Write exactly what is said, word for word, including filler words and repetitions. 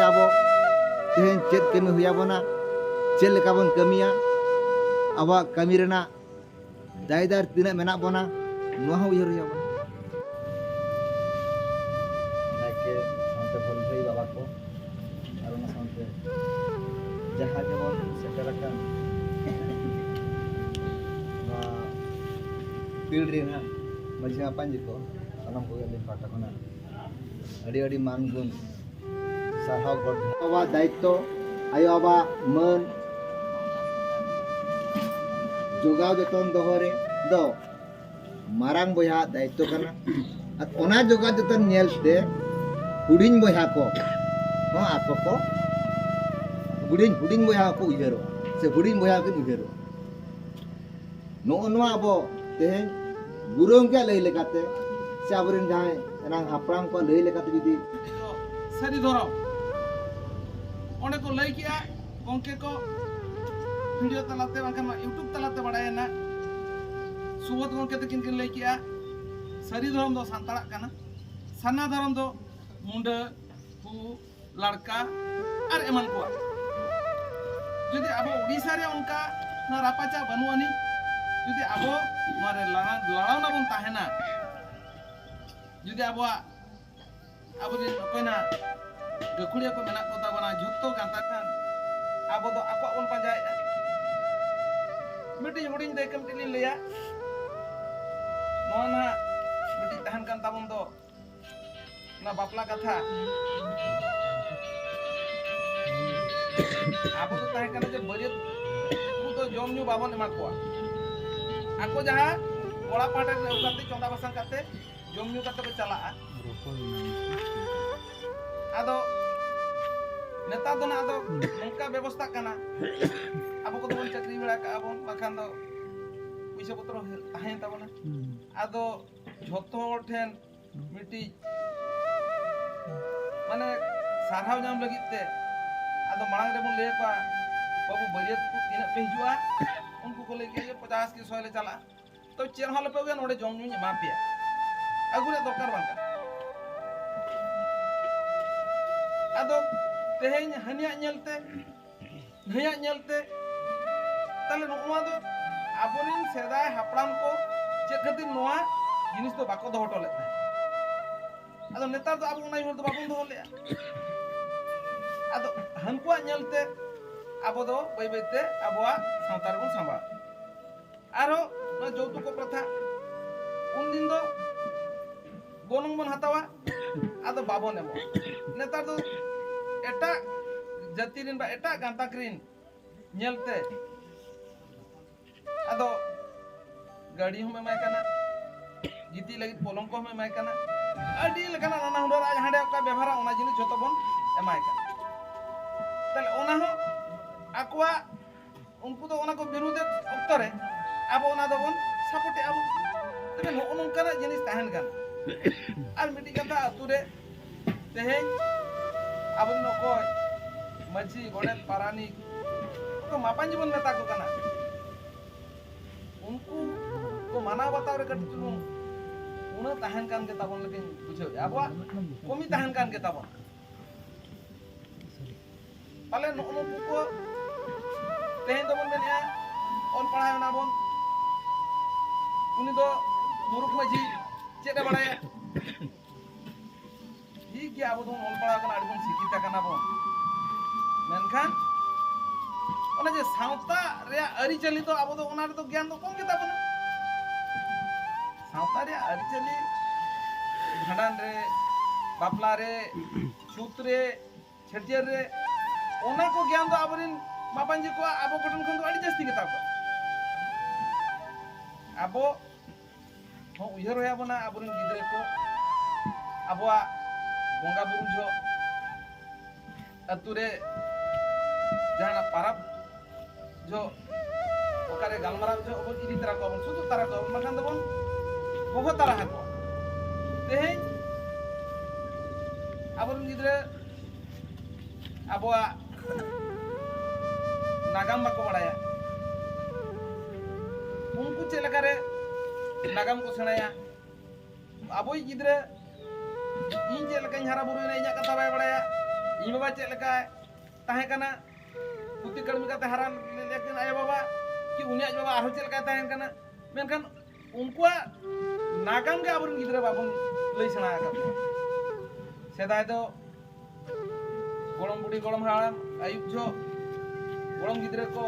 ᱟᱵᱚ ᱛᱮᱦᱮᱧ ᱪᱮᱫ ᱠᱟᱹᱢᱤ ᱦᱩᱭ ᱟᱵᱚᱱᱟ, ᱪᱮᱫ ᱞᱮᱠᱟ ᱵᱚᱱ ᱠᱟᱹᱢᱤᱭᱟ, ᱟᱵᱚᱣᱟᱜ ᱠᱟᱹᱢᱤ ᱨᱮᱱᱟᱜ ᱫᱟᱭᱫᱟᱨ ᱛᱤᱱᱟᱹᱜ ᱢᱮᱱᱟᱜ ᱵᱚᱱᱟ, ᱱᱚᱣᱟ ᱦᱚᱸ ᱩᱭᱦᱟᱹᱨ ᱦᱩᱭ ᱟᱵᱚᱱᱟ᱾ ᱱᱟᱭᱠᱮ ᱥᱟᱶᱛᱮ ᱵᱷᱟᱹᱭ ᱵᱷᱟᱹᱭ ᱵᱟᱵᱟ ᱠᱚ, ᱟᱨ ᱚᱱᱟ ᱥᱟᱶᱛᱮ ᱡᱟᱦᱟᱸ ᱜᱮᱵᱚᱱ ᱥᱮᱴᱮᱨ ᱟᱠᱟᱱ ᱱᱚᱣᱟ ᱯᱤᱲ ᱨᱮᱱᱟᱜ ᱢᱟᱹᱡᱷᱤ ᱢᱟᱯᱟᱧᱡᱤ ᱠᱚ, ᱥᱟᱱᱟᱢ ᱠᱚᱜᱮ ᱟᱹᱞᱤᱧ ᱯᱟᱦᱴᱟ ᱠᱷᱚᱱᱟᱜ ᱟᱹᱰᱤ ᱟᱹᱰᱤ ᱢᱟᱱ ᱜᱩᱱ ᱥᱟᱨᱦᱟᱣ ᱜᱚᱰ᱾ ᱟᱭᱳ ᱵᱟᱵᱟ ᱫᱟᱭᱤᱛᱛᱚ, ᱟᱭᱳ ᱵᱟᱵᱟ ᱢᱟᱹᱱ ᱡᱚᱜᱟᱣ ᱡᱚᱛᱚᱱ ᱫᱚᱦᱚ ᱨᱮ ᱫᱚ ᱢᱟᱨᱟᱝ ᱵᱚᱭᱦᱟ ᱫᱟᱭᱤᱛᱛᱚ ᱠᱟᱱᱟ᱾ ᱟᱨ ᱚᱱᱟ ᱡᱚᱜᱟᱣ ᱡᱚᱛᱚᱱ ᱧᱮᱞ ᱛᱮ ᱦᱩᱰᱤᱧ ᱵᱚᱭᱦᱟ ᱠᱚ ᱦᱚᱸ ᱟᱠᱚ ᱠᱚ ᱦᱩᱰᱤᱧ ᱦᱩᱰᱤᱧ ᱵᱚᱭᱦᱟ ᱠᱚ ᱩᱭᱦᱟᱹᱨᱚᱜᱼᱟ, ᱥᱮ ᱦᱩᱰᱤᱧ ᱵᱚᱭᱦᱟ ᱠᱤᱱ ᱩᱭᱦᱟᱹᱨᱚᱜᱼᱟ᱾ ᱱᱚᱜᱼᱚ ᱱᱚᱣᱟ ᱟᱵᱚ ᱛᱮᱦᱮᱧ ᱜᱩᱨᱩ ᱜᱚᱢᱠᱮᱭᱟᱜ ᱞᱟᱹᱭ ᱞᱮᱠᱟᱛᱮ, ᱥᱮ ᱟᱵᱚᱨᱮᱱ ᱡᱟᱦᱟᱸᱭ ᱮᱱᱟᱝ ᱦᱟᱯᱲᱟᱢ ᱠᱚᱣᱟᱜ ᱞᱟᱹᱭ ᱞᱮᱠᱟᱛᱮ ᱡᱩᱫᱤ ᱥᱟᱹᱨᱤ ᱫᱷᱚᱨᱚᱢ ᱚᱸᱰᱮ ᱠᱚ ᱞᱟᱹᱭ ᱠᱮᱜᱼᱟ, ᱜᱚᱢᱠᱮ ᱠᱚ ᱵᱷᱤᱰᱤᱭᱳ ᱛᱟᱞᱟᱛᱮ ᱵᱟᱝᱠᱷᱟᱱ ᱱᱚᱣᱟ ᱭᱩᱴᱩᱵᱽ ᱛᱟᱞᱟᱛᱮ ᱵᱟᱲᱟᱭᱮᱱᱟ, ᱥᱩᱵᱳᱫᱷ ᱜᱚᱢᱠᱮ ᱛᱟᱹᱠᱤᱱ ᱠᱤᱱ ᱞᱟᱹᱭ ᱠᱮᱜᱼᱟ, ᱥᱟᱹᱨᱤ ᱫᱷᱚᱨᱚᱢ ᱫᱚ ᱥᱟᱱᱛᱟᱲᱟᱜ ᱠᱟᱱᱟ, ᱥᱟᱨᱱᱟ ᱫᱷᱚᱨᱚᱢ ᱫᱚ ᱢᱩᱰᱟᱹ, ᱠᱩ, ᱞᱟᱲᱠᱟ ᱟᱨ ᱮᱢᱟᱱ ᱠᱚᱣᱟᱜ᱾ ᱡᱩᱫᱤ ᱟᱵᱚ ᱩᱰᱤᱥᱟ ᱨᱮ ᱚᱱᱠᱟ ᱱᱚᱣᱟ ᱨᱟᱯᱟᱪᱟᱜ ᱵᱟᱹᱱᱩᱜ ᱟᱹᱱᱤᱡ, ᱡᱩᱫᱤ ᱟᱵᱚ ᱱᱚᱣᱟ ᱨᱮ ᱞᱟᱲᱟ-, ᱞᱟᱲᱟᱣᱱᱟ ᱵᱚᱱ ᱛᱟᱦᱮᱱᱟ, ᱡᱩᱫᱤ ᱟᱵᱚᱣᱟᱜ, ᱟᱵᱚᱨᱮᱱ ᱚᱠᱚᱭ ᱱᱟᱜ ᱜᱟᱹᱠᱷᱩᱲᱤᱭᱟᱹ ᱠᱚ ᱢᱮᱱᱟᱜ ᱠᱚ ᱛᱟᱵᱚᱱᱟ, ᱡᱷᱚᱛᱚ ᱜᱟᱱᱛᱟ ᱠᱷᱟᱱ ᱟᱵᱚ ᱫᱚ ᱟᱠᱚᱣᱟᱜ ᱵᱚᱱ ᱯᱟᱸᱡᱟᱭᱮᱫᱼᱟ᱾ ᱢᱤᱫᱴᱤᱡ ᱦᱩᱰᱤᱧ ᱫᱟᱹᱭᱠᱟᱹ ᱢᱤᱫᱴᱤᱡ ᱞᱤᱧ ᱞᱟᱹᱭᱟ, ᱱᱚᱣᱟ ᱱᱟᱜ ᱢᱤᱫᱴᱤᱡ ᱛᱟᱦᱮᱱ ᱠᱟᱱ ᱛᱟᱵᱚᱱ ᱫᱚ, ᱚᱱᱟ ᱵᱟᱯᱞᱟ ᱠᱟᱛᱷᱟ᱾ ᱟᱵᱚ ᱫᱚ ᱛᱟᱦᱮᱸ ᱠᱟᱱᱟ ᱡᱮ ᱵᱟᱹᱨᱭᱟᱹᱛ ᱠᱚ ᱫᱚ ᱡᱚᱢ ᱧᱩ ᱵᱟᱵᱚᱱ ᱮᱢᱟ ᱠᱚᱣᱟ᱾ ᱟᱠᱚ ᱡᱟᱦᱟᱸ ᱠᱚᱲᱟ ᱯᱟᱦᱴᱟ ᱨᱮ ᱟᱹᱜᱩ ᱠᱟᱛᱮ ᱪᱚᱸᱫᱟ ᱵᱟᱥᱟᱝ ᱠᱟᱛᱮ ᱡᱚᱢ ᱧᱩ ᱠᱟᱛᱮ ᱠᱚ ᱪᱟᱞᱟᱜᱼᱟ᱾ ᱟᱫᱚ ᱱᱮᱛᱟᱨ ᱫᱚ ᱱᱟᱜ ᱟᱫᱚ ᱱᱚᱝᱠᱟ ᱵᱮᱵᱚᱥᱛᱷᱟᱜ ᱠᱟᱱᱟ, ᱟᱵᱚ ᱠᱚᱫᱚ ᱵᱚᱱ ᱪᱟᱹᱠᱨᱤ ᱵᱟᱲᱟ ᱠᱟᱜᱼᱟ ᱵᱚᱱ, ᱵᱟᱠᱷᱟᱱ ᱫᱚ ᱯᱩᱭᱥᱟᱹ ᱯᱚᱛᱨᱚ ᱛᱟᱦᱮᱸᱭᱮᱱ ᱛᱟᱵᱚᱱᱟ᱾ ᱟᱫᱚ ᱡᱷᱚᱛᱚ ᱦᱚᱲ ᱴᱷᱮᱱ ᱢᱤᱫᱴᱤᱡ ᱢᱟᱱᱮ ᱥᱟᱨᱦᱟᱣ ᱧᱟᱢ ᱞᱟᱹᱜᱤᱫ ᱛᱮ ᱟᱫᱚ ᱢᱟᱲᱟᱝ ᱨᱮᱵᱚᱱ ᱞᱟᱹᱭ ᱟᱠᱚᱣᱟ, "ᱵᱟᱹᱵᱩ, ᱵᱟᱹᱨᱭᱟᱹᱛ ᱠᱚ ᱛᱤᱱᱟᱹᱜ ᱯᱮ ᱦᱤᱡᱩᱜᱼᱟ, ᱩᱱᱠᱩ ᱠᱚ ᱞᱟᱹᱭ ᱠᱮᱫ ᱡᱮ ᱯᱚᱪᱟᱥ ᱠᱤ ᱥᱚᱭ ᱞᱮ ᱪᱟᱞᱟᱜᱼᱟ, ᱛᱚ ᱪᱮᱫ ᱦᱚᱸ ᱟᱞᱚᱯᱮ ᱟᱹᱜᱩᱭᱟ, ᱱᱚᱰᱮ ᱡᱚᱢ ᱧᱩᱧ ᱮᱢᱟ ᱯᱮᱭᱟ, ᱟᱹᱜᱩ ᱨᱮᱭᱟᱜ ᱫᱚᱨᱠᱟᱨ ᱵᱟᱝ ᱠᱟᱱᱟ᱾" ᱟᱫᱚ ᱛᱮᱦᱮᱧ ᱦᱟᱹᱱᱤᱭᱟᱜ ᱧᱮᱞᱛᱮ, ᱱᱟᱹᱭᱟᱜ ᱧᱮᱞᱛᱮ᱾ ᱛᱟᱦᱞᱮ ᱱᱚᱜᱼᱚ ᱱᱚᱣᱟ ᱫᱚ ᱟᱵᱚᱨᱮᱱ ᱥᱮᱫᱟᱭ ᱦᱟᱯᱲᱟᱢ ᱠᱚ ᱪᱮᱫ ᱠᱷᱟᱹᱛᱤᱨ ᱱᱚᱣᱟ ᱡᱤᱱᱤᱥ ᱫᱚ ᱵᱟᱠᱚ ᱫᱚᱦᱚ ᱦᱚᱴᱚ ᱞᱮᱫ ᱛᱟᱦᱮᱸᱫ? ᱟᱫᱚ ᱱᱮᱛᱟᱨ ᱫᱚ ᱟᱵᱚ ᱚᱱᱟ ᱩᱭᱦᱟᱹᱨ ᱫᱚ ᱵᱟᱵᱚᱱ ᱫᱚᱦᱚ ᱞᱮᱫᱼᱟ᱾ ᱟᱫᱚ ᱦᱟᱹᱱᱠᱩᱣᱟᱜ ᱧᱮᱞᱛᱮ ᱟᱵᱚ ᱫᱚ ᱵᱟᱹᱭ ᱵᱟᱹᱭᱛᱮ ᱟᱵᱚᱣᱟᱜ ᱥᱟᱶᱛᱟ ᱨᱮᱵᱚᱱ ᱥᱟᱸᱵᱟᱣ᱾ ᱟᱨᱦᱚᱸ ᱱᱚᱣᱟ ᱡᱳᱣᱛᱩᱠ ᱯᱨᱚᱛᱷᱟ, ᱩᱱᱫᱤᱱ ᱫᱚ ᱜᱚᱱᱚᱝ ᱵᱚᱱ ᱦᱟᱛᱟᱣᱟ, ᱟᱫᱚ ᱵᱟᱵᱚᱱ ᱮᱢᱚᱜᱼᱟ᱾ ᱱᱮᱛᱟᱨ ᱫᱚ ᱮᱴᱟᱜ ᱡᱟᱹᱛᱤ ᱨᱮᱱ ᱵᱟ ᱮᱴᱟᱜ ᱜᱟᱛᱟᱠ ᱨᱮᱱ ᱧᱮᱞᱛᱮ ᱟᱫᱚ ᱜᱟᱹᱰᱤ ᱦᱚᱸᱢ ᱮᱢᱟᱭ ᱠᱟᱱᱟ, ᱜᱤᱛᱤᱡ ᱞᱟᱹᱜᱤᱫ ᱯᱚᱞᱚᱝ ᱠᱚ ᱦᱚᱸᱢ ᱮᱢᱟᱭ ᱠᱟᱱᱟ, ᱟᱹᱰᱤ ᱞᱮᱠᱟᱱᱟᱜ ᱱᱟᱱᱟ ᱦᱩᱱᱟᱹᱨ ᱟᱡ ᱦᱟᱸᱰᱮ ᱚᱠᱟ ᱵᱮᱵᱷᱟᱨᱟ ᱚᱱᱟ ᱡᱤᱱᱤᱥ ᱡᱚᱛᱚ ᱵᱚᱱ ᱮᱢᱟᱭ ᱠᱟᱱᱟ᱾ ᱛᱟᱦᱞᱮ ᱚᱱᱟ ᱦᱚᱸ ᱟᱠᱚᱣᱟᱜ, ᱩᱱᱠᱩ ᱫᱚ ᱚᱱᱟ ᱠᱚ ᱵᱤᱨᱩᱫᱷ ᱚᱠᱛᱚ ᱨᱮ ᱟᱵᱚ ᱚᱱᱟ ᱫᱚᱵᱚᱱ ᱥᱟᱯᱳᱨᱴ ᱮᱫᱼᱟ ᱵᱚᱱ᱾ ᱛᱚᱵᱮ ᱱᱚᱜᱼᱚ ᱱᱚᱝᱠᱟᱱᱟᱜ ᱡᱤᱱᱤᱥ ᱛᱟᱦᱮᱱ ᱠᱟᱱᱟ᱾ ᱟᱨ ᱢᱤᱫᱴᱤᱡ ᱠᱟᱛᱷᱟ, ᱟᱹᱛᱩ ᱨᱮ ᱛᱮᱦᱮᱧ ᱟᱵᱚᱨᱮᱱ ᱚᱠᱚᱭ ᱢᱟᱹᱡᱷᱤ, ᱜᱚᱰᱮᱛ, ᱯᱟᱨᱟᱱᱤᱠ, ᱚᱠᱚᱭ ᱢᱟᱯᱟᱧᱡᱤ ᱵᱚᱱ ᱢᱮᱛᱟ ᱠᱚ ᱠᱟᱱᱟ, ᱩᱱᱠᱩ ᱠᱚ ᱢᱟᱱᱟᱣ ᱵᱟᱛᱟᱣ ᱨᱮ ᱠᱟᱹᱴᱤᱡ ᱪᱩᱞᱩᱝ ᱩᱱᱟᱹᱜ ᱛᱟᱦᱮᱱ ᱠᱟᱱ ᱜᱮ ᱛᱟᱵᱚᱱ ᱞᱮᱠᱟᱧ ᱵᱩᱡᱷᱟᱹᱣᱮᱫᱼᱟ᱾ ᱟᱵᱚᱣᱟᱜ ᱠᱚᱢᱤ ᱛᱟᱦᱮᱱ ᱠᱟᱱ ᱜᱮ ᱛᱟᱵᱚᱱᱟ᱾ ᱯᱟᱞᱮ ᱱᱩᱜᱼᱩ ᱱᱩᱠᱩ ᱠᱚ ᱛᱮᱦᱮᱧ ᱫᱚᱵᱚᱱ ᱢᱮᱱᱮᱫᱼᱟ, ᱚᱞ ᱯᱟᱲᱦᱟᱣ ᱮᱱᱟ ᱵᱚᱱ, ᱩᱱᱤ ᱫᱚ ᱢᱩᱨᱩᱠ ᱢᱟᱹᱡᱷᱤ, ᱪᱮᱫ ᱮ ᱵᱟᱲᱟᱭᱟ? ᱴᱷᱤᱠ ᱜᱮᱭᱟ, ᱟᱵᱚ ᱫᱚᱵᱚᱱ ᱚᱞ ᱯᱟᱲᱦᱟᱣ ᱠᱟᱱᱟ, ᱟᱹᱰᱤ ᱵᱚᱱ ᱥᱤᱠᱷᱤᱛ ᱟᱠᱟᱱᱟ ᱵᱚᱱ, ᱢᱮᱱᱠᱷᱟᱱ ᱚᱱᱟ ᱡᱮ ᱥᱟᱶᱛᱟ ᱨᱮᱭᱟᱜ ᱟᱹᱨᱤᱪᱟᱹᱞᱤ ᱫᱚ ᱟᱵᱚ ᱫᱚ ᱚᱱᱟ ᱨᱮᱫᱚ ᱜᱮᱭᱟᱱ ᱫᱚ ᱠᱚᱢ ᱜᱮᱛᱟ ᱵᱚᱱᱟ᱾ ᱥᱟᱶᱛᱟ ᱨᱮᱭᱟᱜ ᱟᱹᱨᱤᱪᱟᱹᱞᱤ, ᱵᱷᱟᱸᱰᱟᱱ ᱨᱮ, ᱵᱟᱯᱞᱟ ᱨᱮ, ᱪᱷᱩᱛ ᱨᱮ, ᱪᱷᱟᱹᱴᱭᱟᱹᱨ ᱨᱮ, ᱚᱱᱟ ᱠᱚ ᱜᱮᱭᱟᱱ ᱫᱚ ᱟᱵᱚᱨᱮᱱ ᱢᱟᱯᱟᱧᱡᱤ ᱠᱚᱣᱟᱜ ᱟᱵᱚ ᱠᱚᱴᱷᱮᱱ ᱠᱷᱚᱱ ᱫᱚ ᱟᱹᱰᱤ ᱡᱟᱹᱥᱛᱤ ᱜᱮᱛᱟ ᱠᱚᱣᱟ᱾ ᱟᱵᱚ ᱦᱚᱸ ᱩᱭᱦᱟᱹᱨ ᱦᱩᱭ ᱟᱵᱚᱱᱟ, ᱟᱵᱚᱨᱮᱱ ᱜᱤᱫᱽᱨᱟᱹ ᱠᱚ ᱟᱵᱚᱣᱟᱜ ᱵᱚᱸᱜᱟ ᱵᱩᱨᱩ ᱡᱚᱦᱚᱜ, ᱟᱹᱛᱩ ᱨᱮ ᱡᱟᱦᱟᱱᱟᱜ ᱯᱟᱨᱟᱵᱽ ᱡᱚᱦᱚᱜ, ᱚᱠᱟᱨᱮ ᱜᱟᱞᱢᱟᱨᱟᱣ ᱡᱚᱦᱚᱜ ᱵᱚᱱ ᱤᱫᱤ ᱛᱟᱨᱟ ᱠᱚᱣᱟ ᱵᱚᱱ, ᱥᱩᱛᱩᱜ ᱛᱟᱨᱟ ᱠᱚᱣᱟ ᱵᱚᱱ, ᱵᱟᱠᱷᱟᱱ ᱫᱚᱵᱚᱱ ᱜᱚᱜᱚ ᱛᱟᱨᱟ ᱟᱠᱚᱣᱟ᱾ ᱛᱮᱦᱮᱧ ᱟᱵᱚᱨᱮᱱ ᱜᱤᱫᱽᱨᱟᱹ ᱟᱵᱚᱣᱟᱜ ᱱᱟᱜᱟᱢ ᱵᱟᱠᱚ ᱵᱟᱲᱟᱭᱟ, ᱩᱱᱠᱩ ᱪᱮᱫ ᱞᱮᱠᱟᱨᱮ ᱱᱟᱜᱟᱢ ᱠᱚ ᱥᱮᱬᱟᱭᱟ? ᱟᱵᱚᱭᱤᱡ ᱜᱤᱫᱽᱨᱟᱹ, ᱤᱧ ᱪᱮᱫ ᱞᱮᱠᱟᱧ ᱦᱟᱨᱟ ᱵᱩᱨᱩᱭᱮᱱᱟ, ᱤᱧᱟᱹᱜ ᱠᱟᱛᱷᱟ ᱵᱟᱭ ᱵᱟᱲᱟᱭᱟ, ᱤᱧ ᱵᱟᱵᱟ ᱪᱮᱫ ᱞᱮᱠᱟᱭ ᱛᱟᱦᱮᱸ ᱠᱟᱱᱟ, ᱯᱩᱛᱤ ᱠᱟᱹᱲᱢᱤ ᱠᱟᱛᱮ ᱦᱟᱨᱟ ᱞᱮᱫ ᱠᱤᱱ ᱟᱭᱳ ᱵᱟᱵᱟ, ᱠᱤ ᱩᱱᱤ ᱟᱡ ᱵᱟᱵᱟ ᱟᱨᱦᱚᱸ ᱪᱮᱫ ᱞᱮᱠᱟᱭ ᱛᱟᱦᱮᱸ ᱠᱟᱱᱟ, ᱢᱮᱱᱠᱷᱟᱱ ᱩᱱᱠᱩᱣᱟᱜ ᱱᱟᱜᱟᱢ ᱜᱮ ᱟᱵᱚᱨᱮᱱ ᱜᱤᱫᱽᱨᱟᱹ ᱵᱟᱵᱚᱱ ᱞᱟᱹᱭ ᱥᱮᱬᱟ ᱟᱠᱟᱫ ᱠᱚᱣᱟ᱾ ᱥᱮᱫᱟᱭ ᱫᱚ ᱜᱚᱲᱚᱢ ᱵᱩᱰᱷᱤ ᱜᱚᱲᱚᱢ ᱦᱟᱲᱟᱢ ᱟᱹᱭᱩᱵ ᱡᱚᱦᱚᱜ ᱜᱚᱲᱚᱢ ᱜᱤᱫᱽᱨᱟᱹ ᱠᱚ